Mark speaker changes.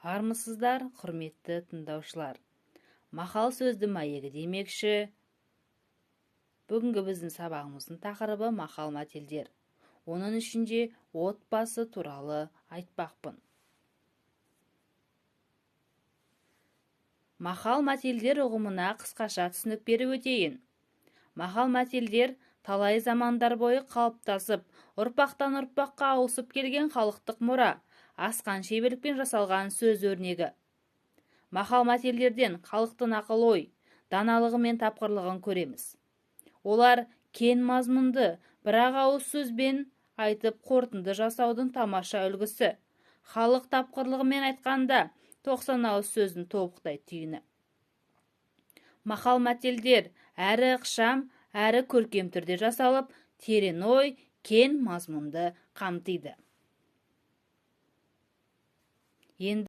Speaker 1: Армысыздар, құрметті тыңдаушылар. Мақал сөзді мәйегі демекші, бүгінгі біздің сабағымыздың тақырыбы мақал мәтелдер. Оның ішінде отбасы туралы айтпақпын. Мақал мәтелдер ұғымына қысқаша түсінік беріп өтейін. Мақал мәтелдер талай замандар бойы қалыптасып, ұрпақтан ұрпаққа ауысып келген халықтық мұра, асқан шеберлікпен жасалған сөз өрнегі. Мақал мәтелдерден халықтың ақыл-ой, даналығы мен тапқырлығын көреміз. Олар кен мазмұнды, бірақ ауыз сөзбен айтып қорытынды жасаудың тамаша үлгісі. Халық тапқырлығымен айтқанда 90 ауыз сөздің тобықтай түйіні. Мақал мәтелдер әрі ықшам, әрі көркем түрде жасалып, терең ой, кен мазмұнды қамтиды. Енді